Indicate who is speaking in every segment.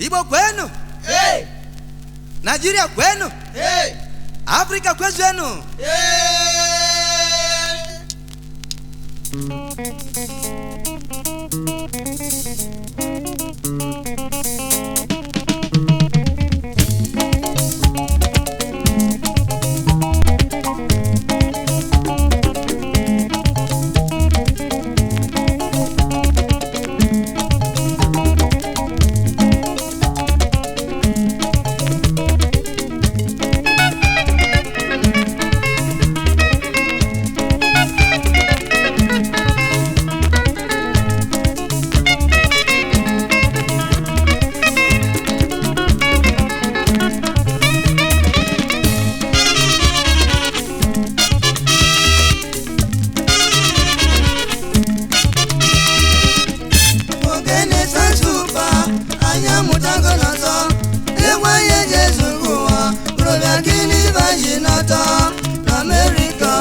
Speaker 1: Igbo kwenu!
Speaker 2: Hey!
Speaker 1: Nigeria kwenu!
Speaker 2: Hey!
Speaker 1: Afrika kwezuenu!
Speaker 2: Hey!
Speaker 1: Ogene Sansupa, anyị amụtago n'ọzọ. Egwu anyị eji ezuru ụwa, bụrụbịa gịnị ibe anyị ji nata n'Amerịka,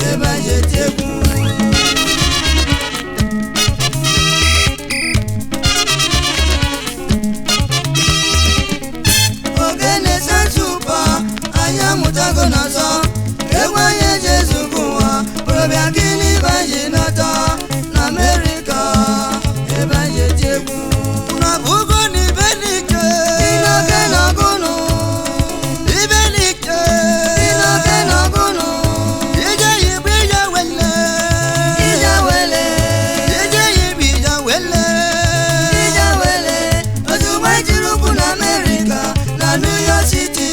Speaker 1: ebe anyị ji eti egwu. Ogene Sansupa, anyị amụtago n'ọzọ. Egwu anyị eji ezuru ụwa, bụrụbịa gịnị ibe anyị ji nata n'Amerịka, ebe anyị ji eti egwu.
Speaker 3: Na bugo ni benike.
Speaker 1: Inoke n'ọgụnụ,
Speaker 3: Ibenike.
Speaker 1: inoke n'ọgụnụ,
Speaker 3: Ije yibu ije wele.
Speaker 1: ije wele,
Speaker 3: Ije yibu ije wele.
Speaker 1: ije wele. Ozugbo anyị jiri ụkwụ na Amerịka, na New York City,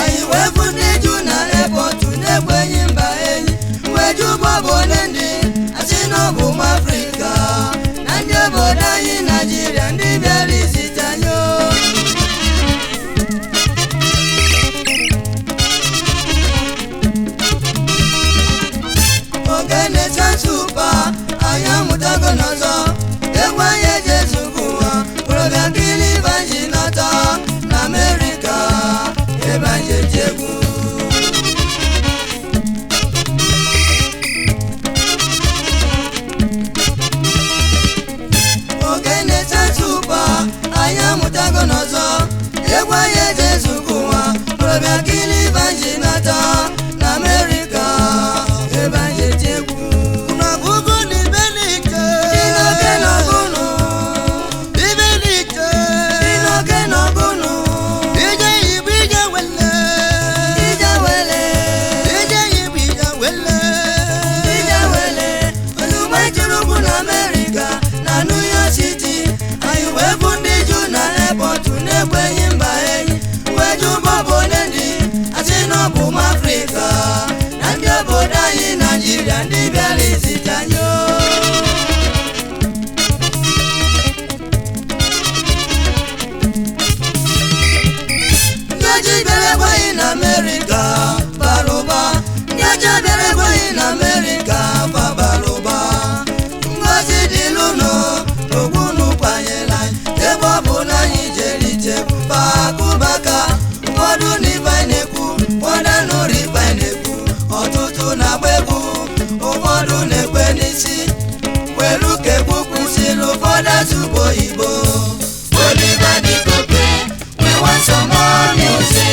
Speaker 1: anyị wee fụ ndị Juu na airport na-ekwenyi mba enyi. Wee jụ ụgbọ bụ ole ndị, asị na ọ bụ ụmụ Afrịka, na ndị obodo anyị Naịjirịa, ndị bịara izite anyị o. Ogene Sansupa, anyị amụtago n'ọzọ. Egwu anyị eji ezugbo ụwa, bụrụbịa nkiri ibe anyị ji nata n'Amerịka, ebe anyị ji eti egwu. Ogene Sansupa, anyị amụtago n'ọzọ. Egwu anyị eji ezugbo ụwa, bụrụbịa nkiri ibe anyị ji nata n'Amerịka, ebe anyị ji eti egwu.
Speaker 3: Na bugo ni benike.
Speaker 1: Inoke n'ọgụnụ,
Speaker 3: Ibenike.
Speaker 1: inoke n'ọgụnụ,
Speaker 3: Ije yibu ije wele.
Speaker 1: ije wele,
Speaker 3: Ije yibu ije wele.
Speaker 1: ije wele. Ozugbo anyị jiri ụkwụ na Amerịka, na New York City, anyị wee bụ ndị Juu na airport na-ekwenyi mba enyi. Wee jụ ụgbọ bụ ole ndị, asị na ọ bụ ụmụ Afrịka, na ndị obodo anyị Naịjirịa, ndị bịara izite anyị o. Ndị ojii bịara ekweghị na Amerịka bara ụba. Ndị ọcha bịara ekweghị na Amerịka fa bara ụba. Ngozi dịlụ unu n'ogbu unu kwanyere anyị. Ebe ọ bụ na anyị jere ije fakụbaka. Ụfọdụ n'ife anyị na-ekwu, ụfọdụ anụrụ ife anyị na-ekwu. Ọtụtụ na-agba egwu, ụfọdụ na-ekwe n'isi. Welu ka egwu kwụsịrị, ụfọdụ asụbụ oyibo. Oliver De Coque, we want some more music.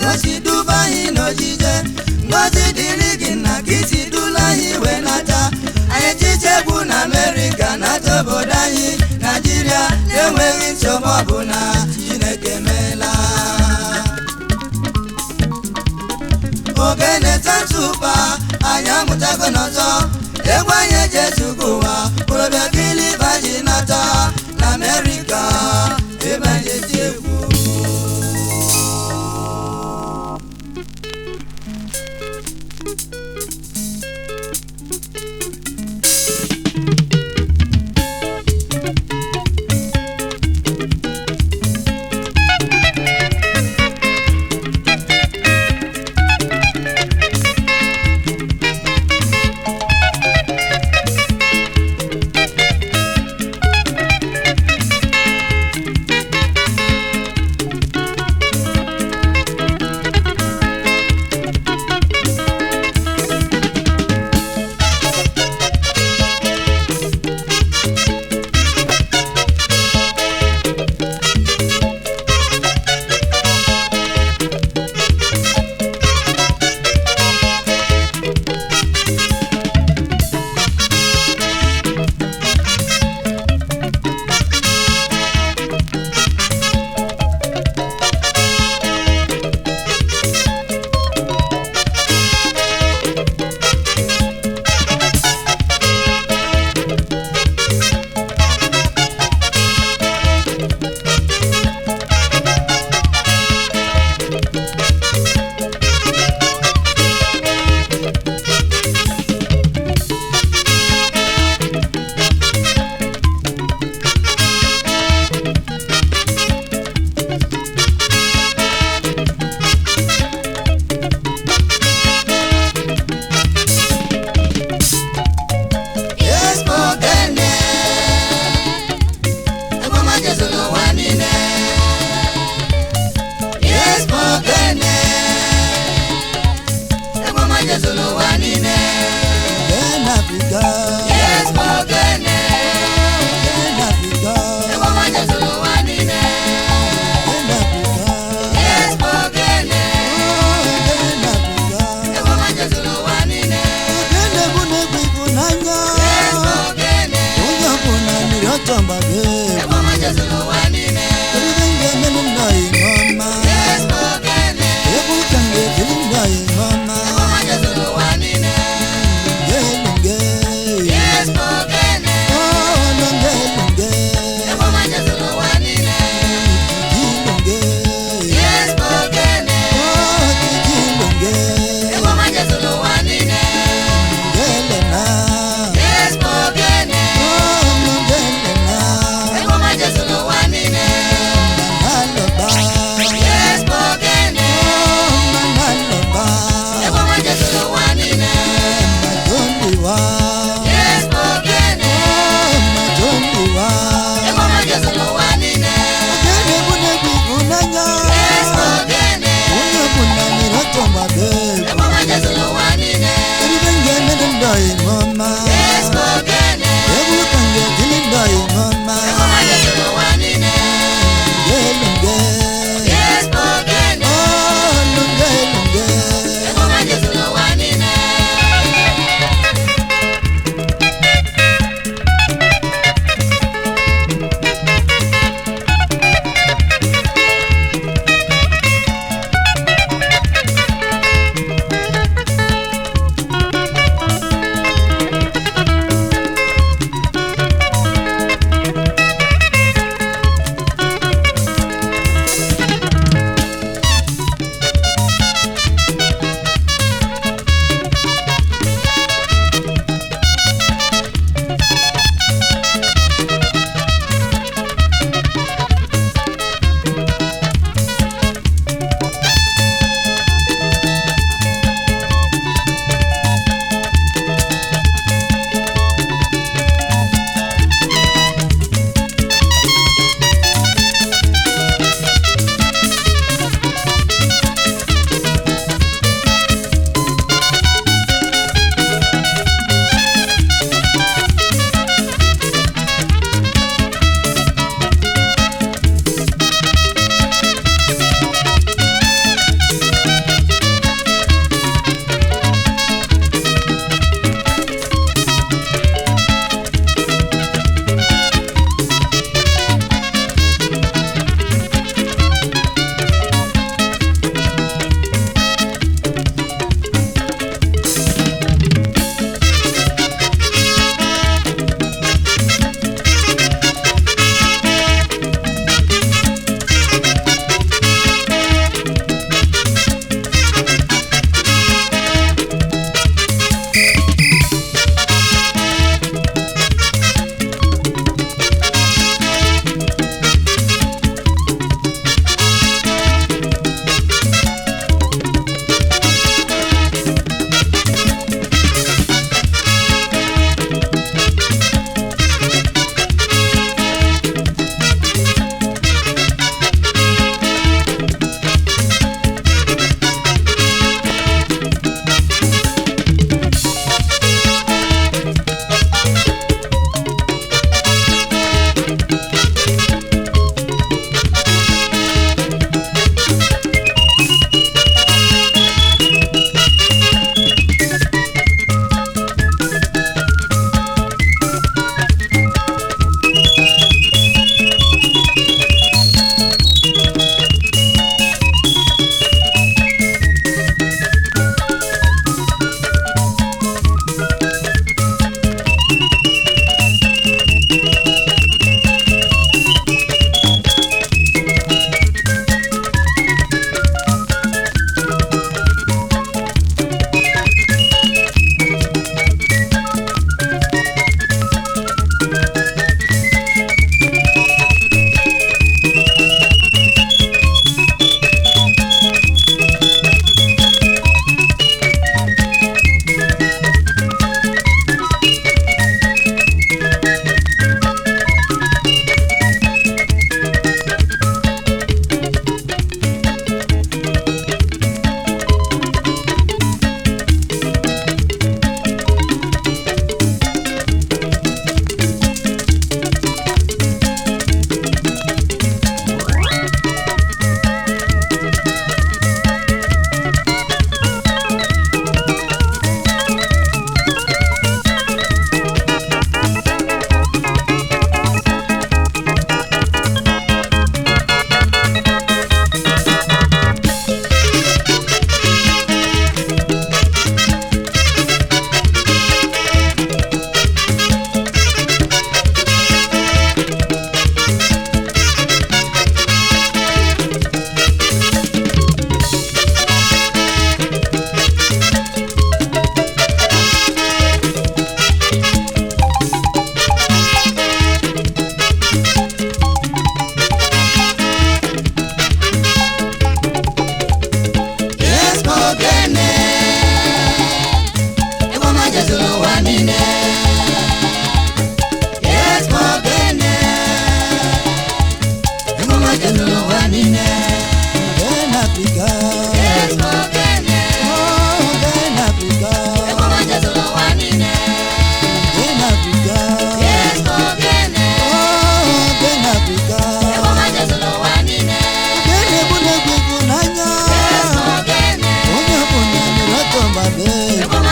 Speaker 1: ka o si duba anyị n'ojije. Ngọzi dịrị gị nna ka isi dula anyị wee nata. Anyị echiche egwu na Amerịka nata obodo anyị Naijiria na-enweghị nsogbu ọbụla. Chineke meela. Ogene tatupa anyị amụtago n'ọzọ. Egwu anyị eji ezugo ụwa okorobịa kiliba ji nata na Amerịka ebe anyị eti egwu. Yes,
Speaker 3: Ogene Africa. Ogene Africa. Ogene Africa. Ogene Africa. Ogene bụ na-egwu ịfụnanya. Onye ọbụla mmiri ọtọ mgbago egwu. Kedu ibe m ga-emelụ nna anyị ọma? Egwu ka m ga-etiri nna anyị ọma. Nge nge. Oh, nge nge. Titi nge. Oh, titi nge. Ngele na. Oh, ngele na. Manaloba. Oh, manaloba.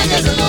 Speaker 2: Jesu.